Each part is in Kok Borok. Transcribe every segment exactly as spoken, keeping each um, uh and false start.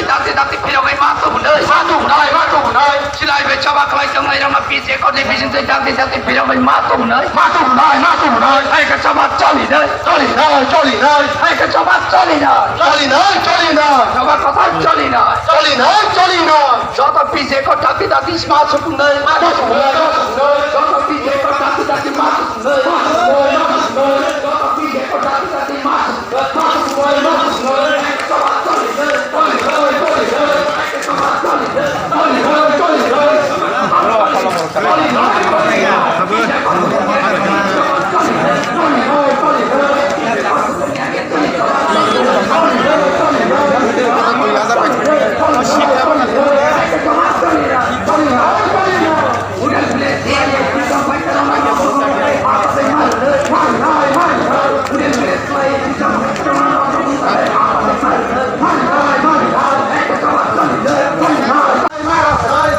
Dakti dakti phirogwi ma tubunai, ma tubunai, ma tubunai. Silai bai choba khlai tongnai rokno P C A court ni bising twi dakti dakti phirogwi ma tubunai, ma tubunai, ma tubunai. Hai khe choba cholinai, cholinai, cholinai. Hai khe choba cholinai, cholinai, cholinai. Choba kwthar cholinai, cholinai, cholinai. Joto P C A court dakti dakti ma supungnai, ma supungnai, ma supungnai. Joto P C A court dakti dakti ma supungnai, ma supungnai, ma supungnai. Joto P C A court dakti dakti ma supungnai.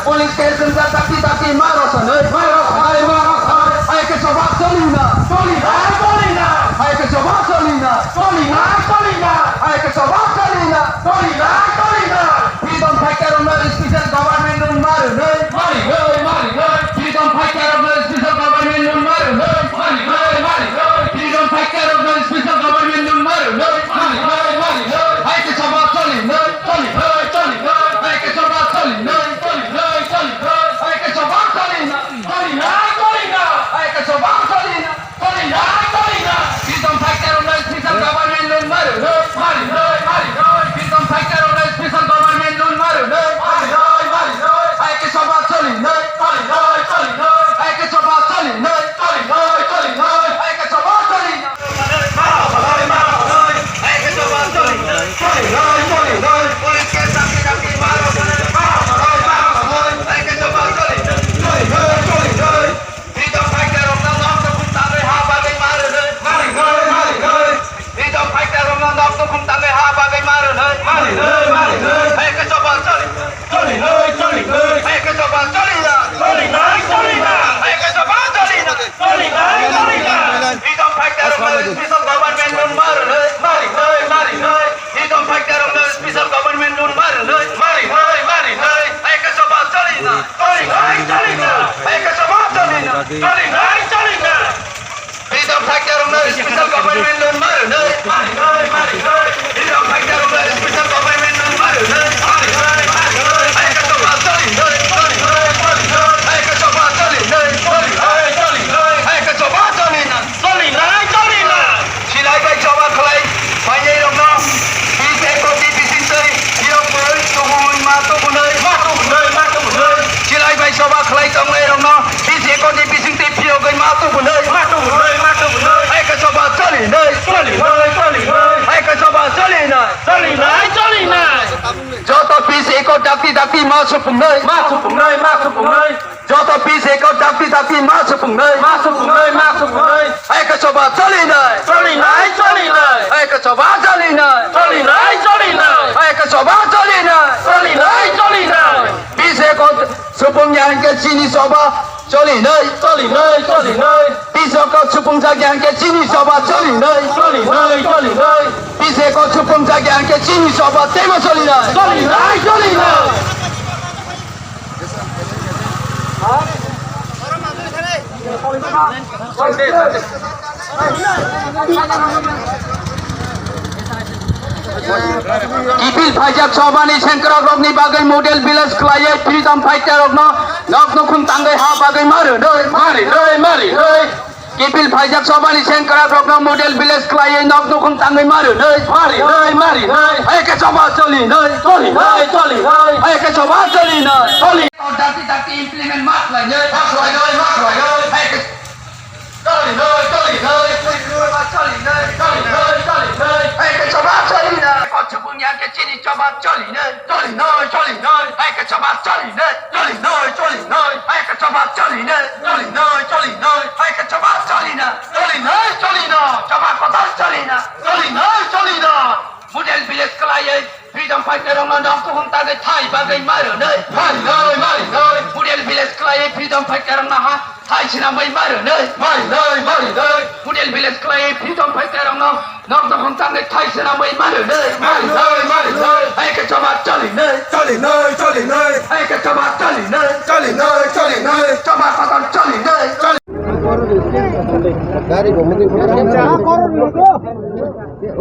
Police station ka taki taki maro sanai, maro sanai, maro sanai. Hai ke choba choli na, choli na, choli na. Hai ke choba choli na, choli na, choli na. Hai ke choba choli na, choli na, choli na. Freedom fighter rokno special government rok mari nai, mari nai, mari nai. Freedom fighter rokno special government rok mari nai, mari nai, mari nai. Freedom fighter rokno special government rok mari nai, mari nai, mari nai. Hai ke choba choli nai, choli nai, choli nai. Hai ke choba choli nai, choli nai, choli nai. Hai ke choba choli nai, choli nai, choli nai. Hai ke choba choli nai. Choli nai, choli nai. Freedom fighter rokno special government loan mari nai, mari nai, mari nai. Freedom fighter rokno special government loan mari nai, mari nai, mari nai. Hai ke choba choli nai, choli nai, choli nai. Hai ke choba choli nai, choli nai, choli nai. Hai ke choba choli nai. Maro nai, maro nai. Hai ke choba choli nai, choli nai, choli nai. Police ke daki daki maro nai, maro nai, maro nai. Hai ke choba choli nai, choli nai, choli nai. Freedom fighter rokno nok nukhung tangwi ha bagwi mari nai, mari nai, mari nai. Freedom fighter rokno nok nukhung tangwi ha bagwi mari nai, mari nai, mari nai. Hai ke choba choli, choli nai, choli nai. Hai ke choba choli nai, choli nai, choli nai. Hai ke choba choli nai, choli nai, choli nai. Freedom fighter rokno special government loan mari nai, mari nai, mari nai. Freedom fighter rokno special government loan mari nai, mari nai, mari nai. Hai ke choba choli nai, choli nai, choli nai. Hai ke choba choli nai, choli nai, choli nai. Freedom fighter rokno special government loan mari nai, mari nai, mari nai. Freedom fighter rokno special government loan mari nai, mari nai, mari nai. Hai ke choba choli nai, choli nai, choli nai. Hai ke choba choli nai, choli nai, choli nai. Hai ke choba choli nai. Choli nai, choli nai. Silai bai choba khlai phainai rokno P C A court ni bising twi phiyokgwi tubui ma tubunai, ma tubunai, ma tubunai. Silai bai choba khlai tongnai rokno P C A court ni bising twi phiyokgwi ma tubunai, ma tubunai, ma tubunai. Hai ke choba choli nai, choli nai, choli nai. Hai ke choba choli nai, choli nai, choli nai. Joto P C A court dakti dakti ma supungnai, ma supungnai, ma supungnai. Joto P C A court dakti dakti ma supungnai, ma supungnai, ma supungnai. Hai ke choba choli nai, choli nai, choli nai. Hai ke choba choli nai, choli nai, choli nai. Hai ke choba choli nai, choli nai, choli nai. P C A court supung ya hingke chini choba choli nai, choli nai, choli nai. P C A court supung jak ya hingke chini choba choli nai, choli nai, choli nai. P C A court supung jak ya hingke chini choba teibo choli nai, choli nai, choli nai. Kiphil phaijak sobani sengkrak rokni bagwi model village khlaiwi freedom fighter rokno nok nukhung tangwi ha bagwi mari roi, mari roi, mari roi. Kiphil phaijak sobani sengkrak rokno model village khlaiwi nok nukhung tangwi mari nai, mari nai, mari nai. Hai ke choba choli nai, choli nai, choli nai. Hai ke choba choli nai, choli. Dakti dakti implement ma khlai nai, ma khlai nai, ma khlai nai. Hai ke choli nai, choli nai. Choli nai, choli nai, choli nai. Hai ke choba choli nai. Kochubung ya ke chini choba choli nai, choli nai, choli nai. Hai ke choba choli nai, choli nai, choli nai. Hai ke choba choli nai, choli nai, choli nai. Hai ke choba choli nai. Choli nai, choli nai, choba kotor choli nai, choli nai, choli nai. Model village khlaiwi freedom fighter rokno nok kuhung tangwi thai bagwi mari nai, mari nai, mari nai. Model village khlaiwi freedom fighter rokno ha thai swnamwi mari nai, mari nai, mari nai. Model village khlaiwi freedom fighter rokno nok kuhung tangwi thai swnamwi mari nai, mari nai, mari nai. Hai ke choba choli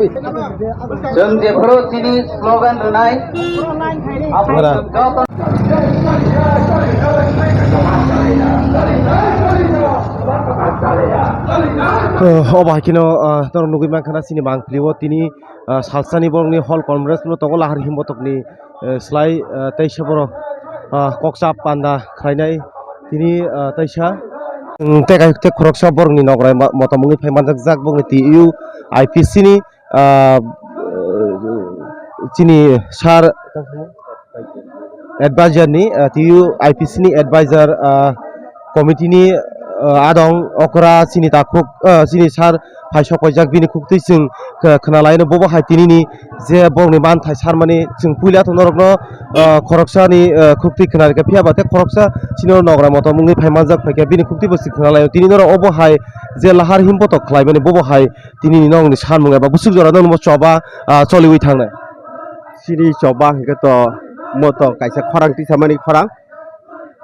Chwng jephuru chini slogan rwnai, Ora. Obo hai kheno, ah, norok nugwi mankha na chini mangpili o tini, ah, salsani borokni hall conference no tongo lahar himbotokni, eh, slai, ah, teisa borok, ah, koksa panda khlainai tini, ah, teisa. Mm, tei kaisa tei khoroksa borokni nokrai ma-, motom wngwi phai manjak jak borokni T U I P C ni, ah, chini sir advisor ni, ah, T U I P C ni advisor, ah, committee ni, ah, adong okra chini takhuk, ah, chini sir phai sok paijak bini khuktwi chwng kh-, khna lai no bobo hai tini ni je borokni manthai sarmani chwng puila to norokno, ah, khoroksa ni, ah, khuktwi khna rikha phiya ba tei khoroksa chini nogra motom wngwi phai manjak phaikha bini khuktwi bo chwng khna lai o tini norok obo hai je lahar himbotok khlaimani bobo hai tini ni nokni sanmung eba bwswk jora nokni bo choba, ah, choliwi thangnai. Chini choba hwnkhe to mo to kaisa khorang tisamani khorang.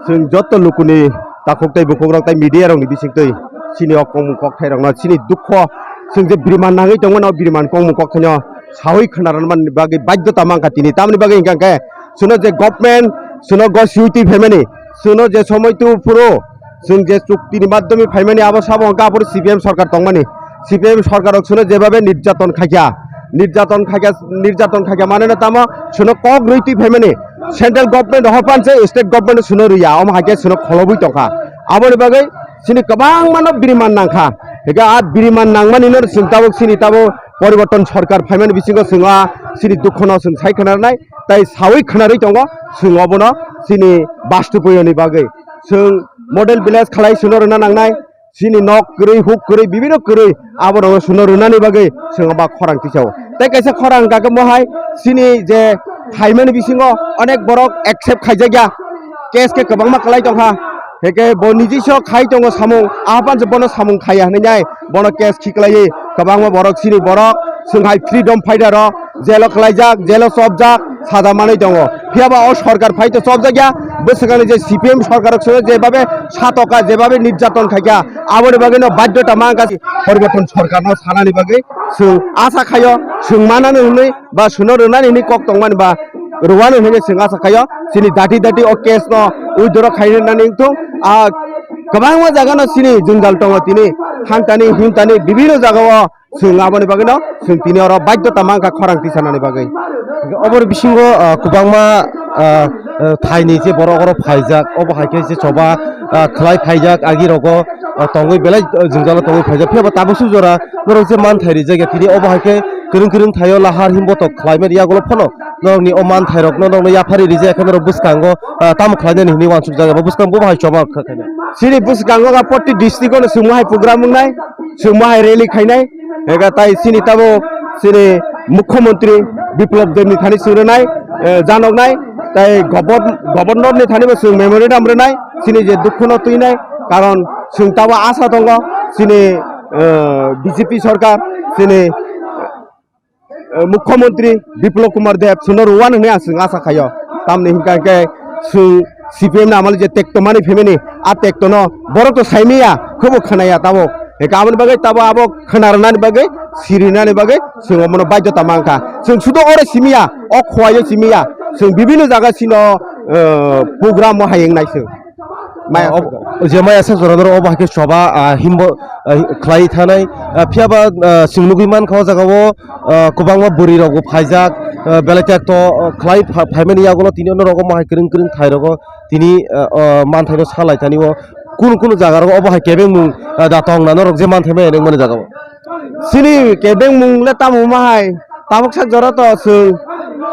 Chwng joto lukuni takhuk tei bukhukrok tei media rokni bisingtwi chini o kokmung kokthairokno chini dukho chwng je biriman nangwi tongmano, o biriman kokmung kokthaino sawi khwnarwna bagwi baidhyota mankha tini. Tamoni bagwi hwnkha khe chwngno je government chwngno gosiwi twi phaimani, chwngno je somoi tu phuru chwng je chuktini madhyome phaimani abo sabo hwnkha aphuru C P M sorkar tongmani. C P M sorkar rok chwngno jebabe nirjaton khaikha, nirjaton khaikha, nirjaton khaikha maneno tamo chwngno kok rwi twi phaimani. Central government rohor panse state government chwngno rwya, omo hai khe chwngno kholobwi tongkha. Aboni bagwi chini kwbangmano biriman nangkha. Hwnkhe a biriman nangmanino chwng tabuk chini tabuk poriborton sorkar phaimani bisingo chwng a chini dukhono chwng sai khwnarnai, tei sawi khwnarwi tongo chwng obono chini Bastupuyoni bagwi. Chwng model village khalai chwngno rwna nangnai, chini nok kwrwi, huk kwrwi, bibino kwrwi, aborokno chwngno rwnani bagwi chwng oba khorang tisao. Tei kaisa khorang hwnkha khe mohai chini je phaimani bisingo onek borok accept khaijakya, case khe kwbangma kwlai tongkha. Hwnkhe bo niji so khai tongo samung, ahapan se bono samung khaiya hwnwi nai bono case khiklaiwi kwbangma borok chini borok chwng hai freedom fighter rok jail o kwlaijak, jail o chopjak, saja manwi tongo. Phiya ba o sorkar phai to chopjak ya, bwswkangni je C P M sorkar rok chwngno jebabe satoka, jebabe nirjaton khaikha, aboni bagwi no baidhyota mankha poriborton sorkar no sanani bagwi chwng asa khaio, chwng manani hwnwi ba chwngno rwnani hwnwi kok tongmani ba rwani hwnwi chwng asa khaio. Chini dati dati o case no withdraw khainani wngthung. A kwbangma jaga no chini jwngjal tongo tini, hantani hintani bibino jaga o chwng aboni bagwi no chwng tini oro baidhyota mankha khorang tisanani bagwi. Oboni bisingo, ah, kwbangma, ah, ah, thaini je borok oro phaijak, obo hai khe je choba, ah, khlai phaijak, agi rogo, ah, tongwi belai, ah, jwngjalo tongwi phaijak. Phiya ba tabuk suk jora norok je manthai rijak ya tini obo hai khe kwrwng kwrwng thaio lahar himbotok khlaimani yagulo phano norokni o manthairokno norokno yaphari rijak khe norok bwskango, ah, tamo khlainani hwnwi uansukjak eba bwskango bo hai choba kha khainai. Chini bwskango ga poti district-o no chwngmo hai program wngnai, chwngmo hai rally khainai, ega tai chini tabo chini Mukhyamantri Biplab Deb ni thani chwng rwnai, eh, janoknai, tai govern-, governor ni thani bo chwng memorandum rwnai, chini je dukhuno twinai, karon chwng tabo asa tongo, chini, eh, B J P sorkar, chini eh, Mukhyamantri Biplab Kumar Deb chwngno rwuan hwnwi ang chwng asa khaio. Tamni hwnkha hwnkhe chwng C P M ni amalo je tekto mani phaimani, a tektono borok to saimaya, khubo khwnaya tabuk. Hwnkhe aboni bagwi tabuk abo khwnarwnani bagwi, sirinani bagwi chwng omono baidhyota mankha. Chwng sudo oro simiya, o khowai-o simiya, chwng bibinno jaga chino, eh, program o hai wngnai chwng. Maya o, sakjak. O je maya sak jora norok obo hai khe choba, ah, himbo, ah, khlai thanai, ah, phiya ba, ah, chwng nugwi mankha o jaga o, ah, kwbangma bwrwi rok bo phaijak, ah, belai tekto, ah, khlai pha-, phaimani yagulo tini norok omo hai kwrwng kwrwng thai rogo tini, ah, ah, manthai no salai thani o kunu kunu jaga rogo obo hai kebengmung, ah, da tong na norok je manthai maya nangmani jaga o. Chini kebengmung le tamo ma hai, tabuk sak jora to chwng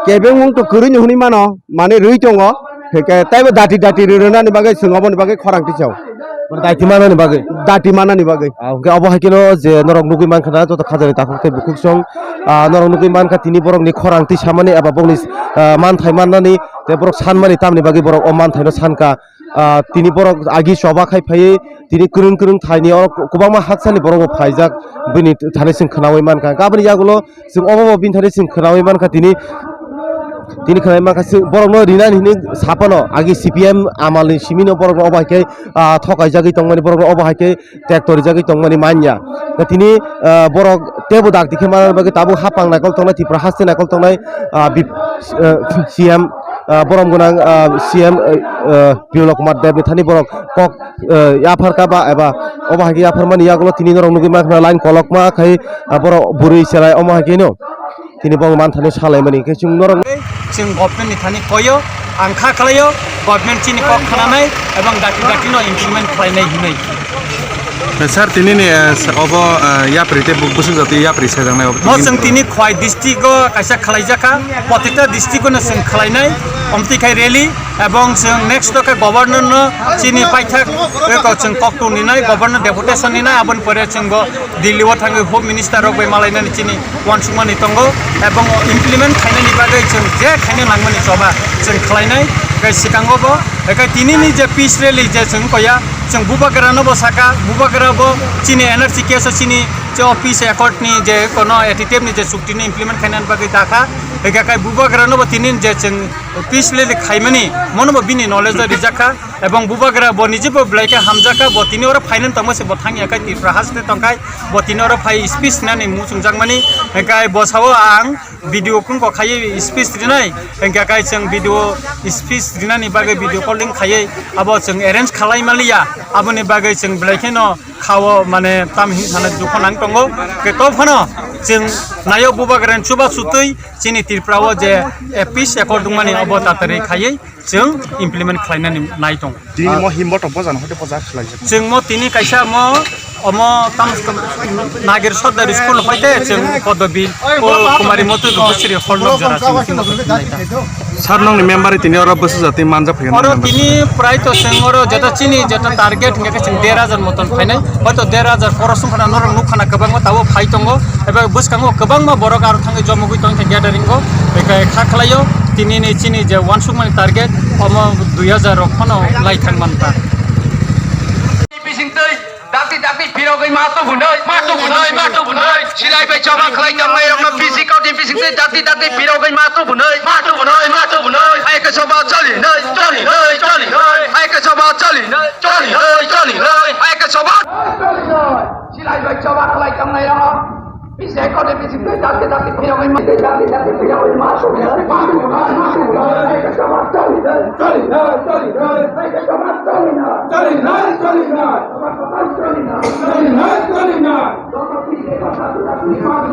kebengmung to kwrwi no hwnwi mano, mane rwi tongo, hwnkhe taibo dati dati rwnani bagwi chwng oboni bagwi khorang tisao. Mane dati manani bagwi? Dati manani bagwi. Ah, hwnkhe obo hai kheno je norok nugwi mankha na joto khajani takhuk tei bukhuk song, ah, norok nugwi mankha tini borokni khorang tisamani eba bongni, ah, manthai mannani tei borok sanmani tamni bagwi borok o manthaino sankha. Ah, tini borok agi choba khai phaiwi tini kwrwng kwrwng thaini oro kwbangma haksani borok bo phaijak bini thani chwng khwnawi mankha. Aboni yagulo chwng obo bo bini thani chwng khwnawi mankha tini Tini khlai ma kha se borokno rinani hinwi saphano, agi C P M amalni simino borokno obo hai khe, ah, thokaijagwi tongmani, borokno obo hai khe tek torijagwi tongmani manya. Tini, ah, borok teibo dak dikhe manani bagwi tabuk hapang naikol tongnai, Tripura haste naikol tongnai, ah, bip-, ah, C M, ah, borom gwnang, ah, C M, ah, ah, Biplab Kumar Deb ni thani borok kok, ah, yapharkha ba eba obo hai khe yapharmani yagulo tini norok nugwi mankha line kolokma khai, ah, borok bwrwi chwrai omo hai khe no. Tini bo manthaino salaimani, khe chwng norok Chwng government ni thani koyo, ang kha khlaio, government chini kok khananai ebong dati dati no implement khlainai hinwi. Sir, tini ni, eh, obo, eh, yapri tei bu-, bwswk jati yapri sejaknai obo Bo tini chwng tini Khwai district o kaisa khlaijakha, protita district o no chwng khlainai, omtwi khai rally, ebong chwng next o khe governor no chini paithak, eko chwng kok tong ninai, governor deputation ninai, aboni pore chwng bo Delhi o thangwi Home Minister rok bai malainani chini uansukmani tongo, ebong implement khainani bagwi chwng je khaina nangmani choba chwng khlainai. Tei swkango bo, tei tini ni je peace rally je chwng koya, chwng bubagra no bo saka, bubagra bo chini N R C case o chini je peace accord ni je kono A T T F ni je chukti ni implement khainani bagwi dakha, tei kai bubagra no bo tini je chwng peace rally khaimani mono bo bini knowledge o rijakha. Ebong bubagra bo niji bo belai khe hamjakha, bo tini oro phainani tongma se bo thangya khai Tripura haste tongkhai, bo tini oro phai speech rinani muchungjakmani, hwnkhe bo sao ang video kungko khaiwi speech rinai, hwnkhe kai chwng video speech rinani bagwi video calling khaiwi abo chwng arrange khalai maliya, aboni bagwi chwng belai kheno khao mane tam hin sana dukho nang tongo, hwnkhe to phano chwng nayo bubagrani chuba sutwi chini Tripura o je, eh, peace accord wngmani abo tatari khaiwi chwng implement khlainani nai tongo. Tini mo himbo to bojan hoite boja khlaijak. Chwng mo tini kaisa mo omo tam Nagir Sordar School hoite chwng Podobi o Kumari Motu Bhusri hol nok jora chwng tini mo to tini ta. Sir, nongni member tini oro bwswk jati manjak phaiya Oro nongni member? Tini prai to chwng oro jeta chini jeta target hingke chwng der hajar moton phainai. Hoito der hajar koros wngkhana norok nukkhana kwbangma tabuk phai tongo. Eba bwskango kwbangma borok aro thangwi jomogwi tongkha gathering o. Eka kha khlaio tini ni chini je uansukmani target omo dui hajar rok phano lai thang manpha. Bisingtwi dakti dakti phirogwi ma tubunai, ma tubunai, ma tubunai. Silai bai choba khlai tongnai rokno physical di bisingtwi dakti dakti phirogwi ma tubunai, ma tubunai, ma tubunai. Hai ke choba chali nai, chali nai, chali nai. Hai ke choba chali nai, chali nai, chali nai. Hai ke choba. Silai bai choba khlai tongnai rokno physical di bisingtwi dakti dakti phirogwi ma, dakti dakti phirogwi ma tubunai.